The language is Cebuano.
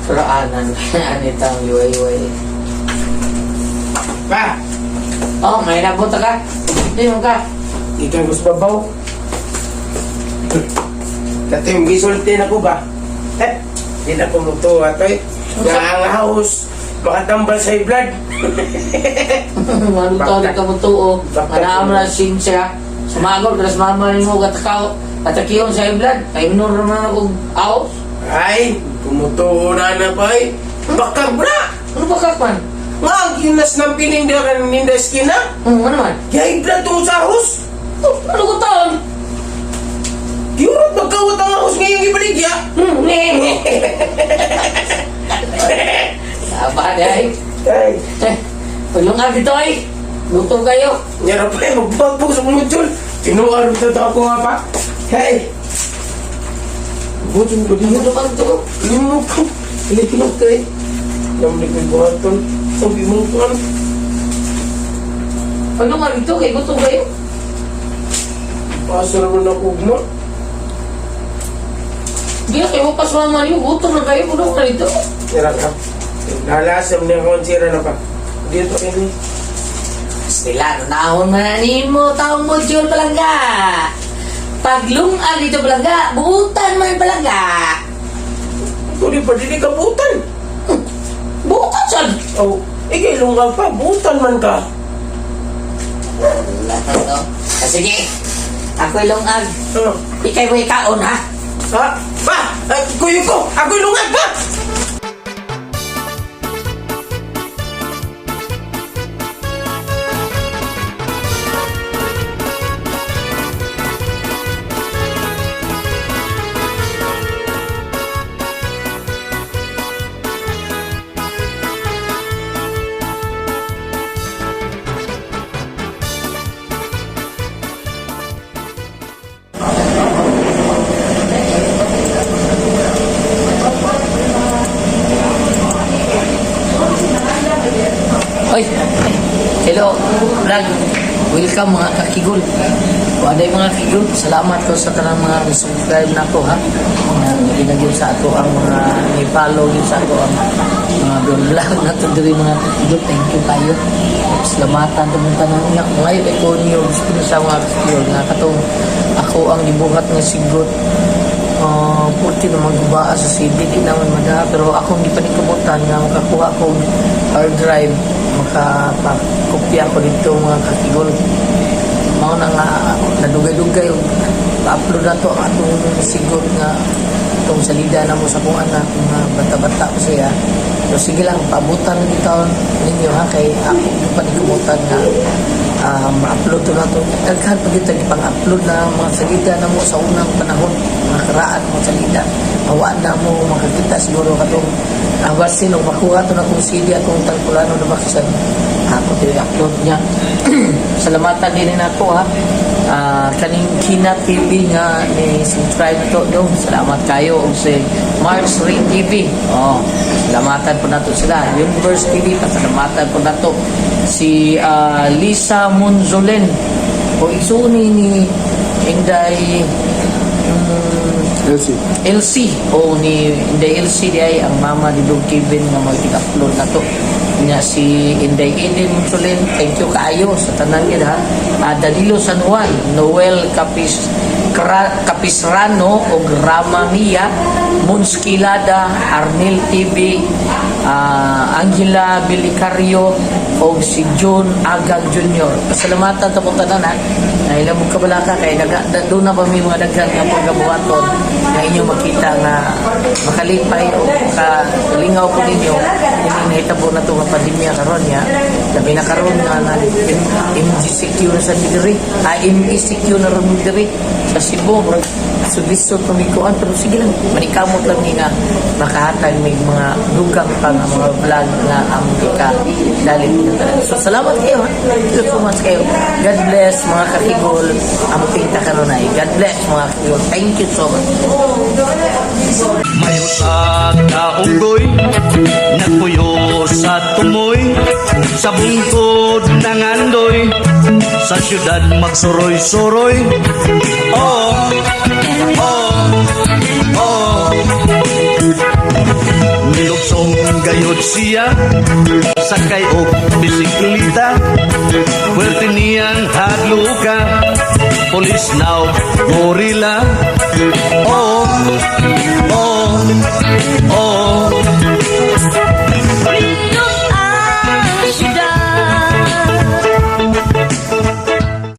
Pero anan, anitang liway-liway. Pa! Oh, may nabot ka. Di mo ka. Ikan ko sa babaw. Dati yung gisulti na ko ba? Eh, di na ko mutuwa toy. Nga ang house, makatambal sa blood. Malutaw di ka mo tuo. Bakit? Manaam na sinsya. Sumagol, kas mama nimo katakaw. Katakiyon sa blood. Kay minor naman ako aos. Ay, kumutuo na na pa ay. Bakag na! Ano ba kakman? Nga ang ginas ng pinindaran ninda skina. Ano man? Yay blood tungkol sa house. Oh, ano ko taon? Giurot magkawat ang house ngayong ibaligya. Aba, day. Ay, Eh, tulungan dito ay. Luto kayo. nyara pa eh, magbuhat sa mujol. Tinuar ito ako nga pa. Hey! Butong ko din. Ano ba ito? Limo ko. Limo ko eh. Namli ko'y buhaton. Sabi mo ko ano. Tulungan dito kay gutom kayo. Asa naman ako ugma. Hindi na kayo pas mama niyo. Gutom na kayo. Tulungan dito. Tira ka. Nalasam niya kung sira na pa. Dito ini. Sila, nahon man na nimo, taong module palangga. Paglungan dito palangga, buutan man palangga. Tuloy pa dili ka butan. Buutan sad. Oh, ikay lungga pa. Butan man ka. Wala to. Ah, sige, ako'y lungag. Oh. Ikay mo ikaon ha? Ha? Pa! Ay, kuyo ko! Ako'y lungag pa! Oy, hello, vlog. Welcome mga kakigol. Waday mga kakigol, salamat ko sa tanang mga subscribe na ko ha. Mga ginagin sa ato ang mga ni-follow yun sa ato ang mga vlog na to diri mga kakigol. Thank you kayo. Salamatan tumong tanan nga ngayon ay ko niyo gusto na sa mga kakigol nga katong ako ang gibuhat nga sigot purti na magbaa sa CD di naman madaha pero akong gipanikubutan nga makakuha ko hard drive makapakopya ko dito mga kakigol mao na nga nadugay-dugay og pa-upload na to ang atong sigot nga itong salida na mo sa akong anak mga bata-bata ko siya pero sige lang paabutan na taon ninyo ha kay ako gipanikubutan nga ma-upload to na to daghan pa gyud tag pang-upload na mga salida na mo sa unang panahon mga karaan mga salida awa na mo makakita siguro katong basin o makuha to na kung CD akong tangkulano na baksan ako to upload niya. Salamatan din nako ha. Ah, kaning Kina TV nga ni subscribe to dong. Salamat kayo og si Marks Ring TV. Oh, salamatan po nato sila. Universe TV pasalamatan po nato si Lisa Munzolen o isuni ni Inday Elsie. LC o ni Inday LC di ay ang mama ni Dog Kevin nga mag-upload na to niya si Inday Eden Munsulin, thank you kaayo sa tanan gid ha. Ah, Danilo San Juan, Noel Capis Capisrano og Rama Mia Munskilada, Arnel TV, Angela Bilicario og si John Agag Jr. Pasalamatan ta pong tanan ha. Na ilang mo kabalaka kay daga doon na pa may mga daghan nga pagkabuhaton nga inyo makita nga makalipay o makalingaw po ninyo ini nahitabo na ito nga pandemya karon ya labi na karon nga na MGCQ na sa diri MECQ na ron diri sa Cebu murag sulisod pamikuan pero sige lang manikamot lang ni nga makahatag may mga dugang pa nga mga vlog nga ang ika dalit na talaga. So salamat kayo ha. Thank you so much kayo. God bless mga kakigol. Amping ta kanunay. God bless mga kakigol. Thank you so much. May usa ka unggoy nagpuyo sa tumoy sa bungkod ng Andoy sa syudad magsuroy-suroy. Oh, oh, oh. Nilog Polisiya, sakay og bisikleta. Puwerte niyang hadluka, police now gorilla. Oh.